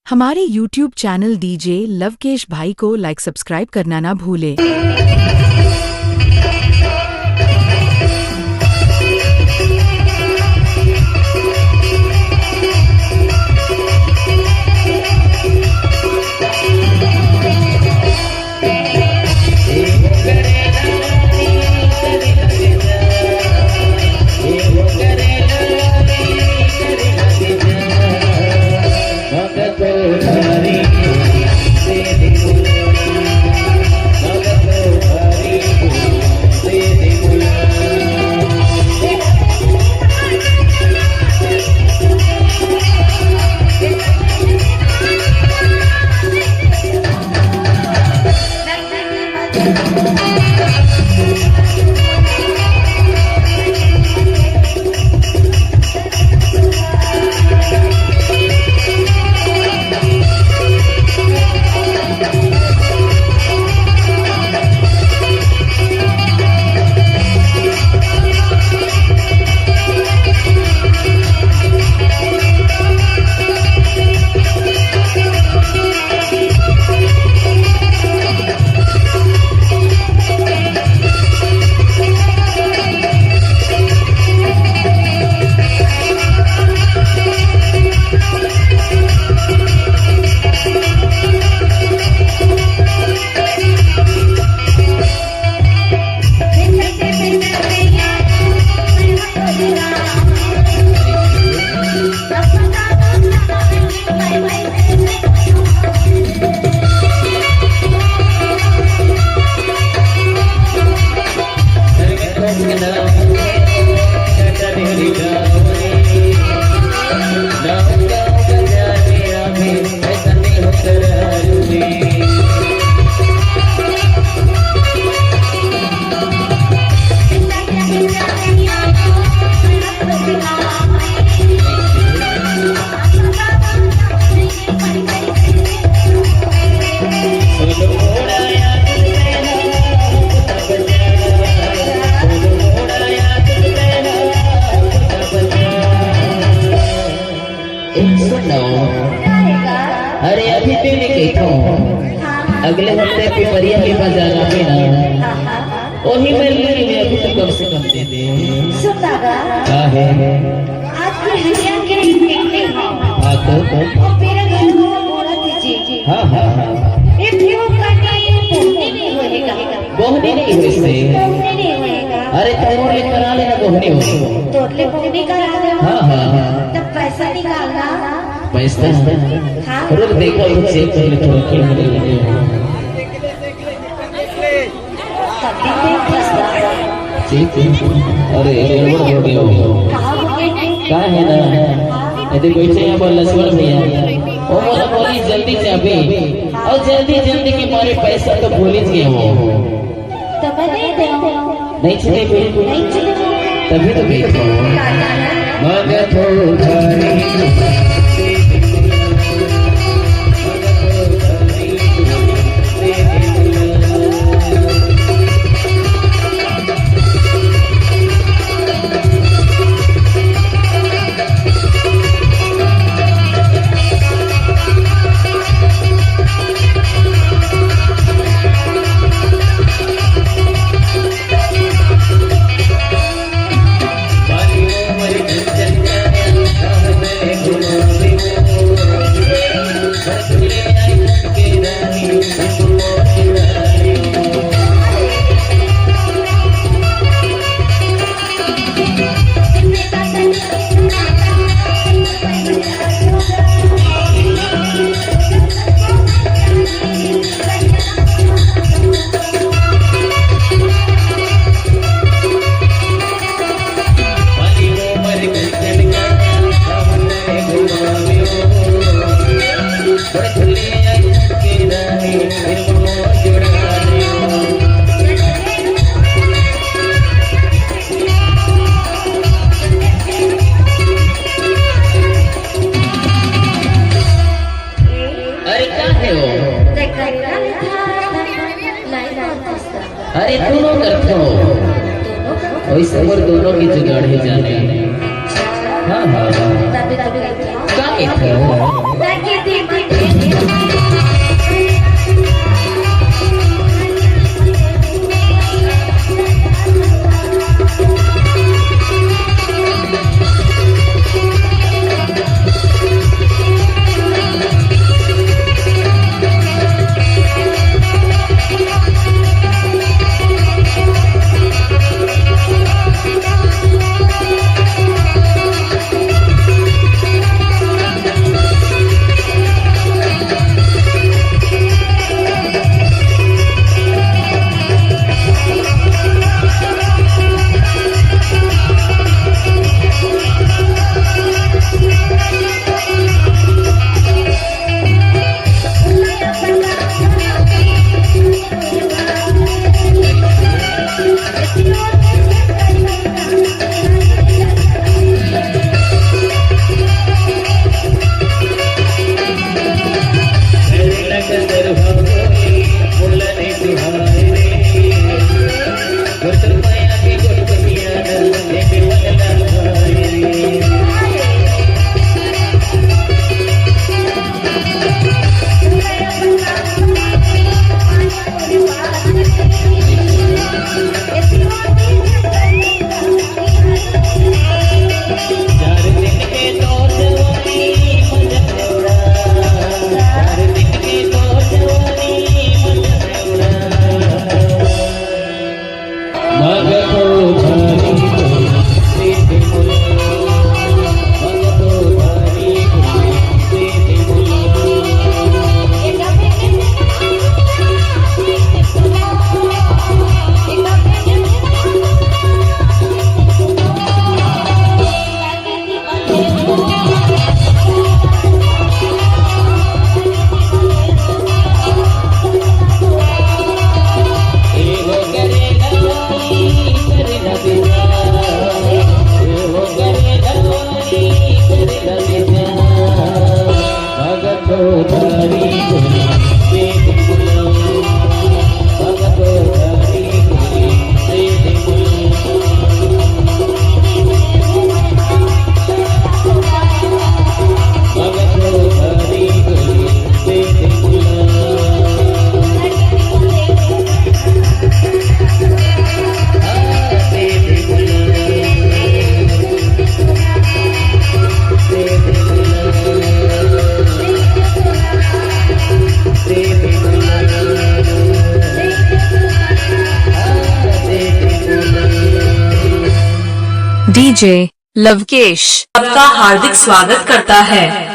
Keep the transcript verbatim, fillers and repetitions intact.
हमारे YouTube channel DJ Lavkesh भाई को लाइक सब्सक्राइब करना ना भूले। ए, सुन ना। अरे, अभी तो नहीं कहता हूँ। अगले हफ्ते पिपरिया के बाजार आवे ना, वही में ले ले, अभी तो कम से कम दे दे। सुन ना गा। का है? आज की हरिया के एक नहीं हो। हाँ, तो? वो मेरे घर वाला बोला दीजिए। हाँ, हाँ, हाँ। ये क्यों करना, ये बोलते नहीं होएगा। बोहनी नहीं होइसे। बोहनी नहीं होएगा। अरे, तो मोर ले करा लेना बोहनी हो। तोर ले बोहनी करा दे। हाँ, हाँ, हाँ। तब पैसा निकालना। पैसा? हाँ। रुक, देखो, रुक, चेक कर ले, थोड़ा क्या मिलेगा। ठीक, ठीक। अरे, गड़बड़ हो गया हो। का है ना? यदि बैठे हैं वो लक्ष्मण भैया, वो बोला, "बोली जल्दी चाबी, और जल्दी जल्दी के मारे पैसा तो भूल ही गए हो।" तो मैं दे दे। नहीं चाहिए, बिल्कुल। नहीं चाहिए। तभी तो बैठे हो। मांगा तो उधारी। अरे, का है वो? अरे, दोनों करथो। वैसे पर दोनों की जुगाड़ है जाने। हाँ, हाँ, हाँ। का कहते हो? डीजे लवकेश आपका हार्दिक स्वागत करता है।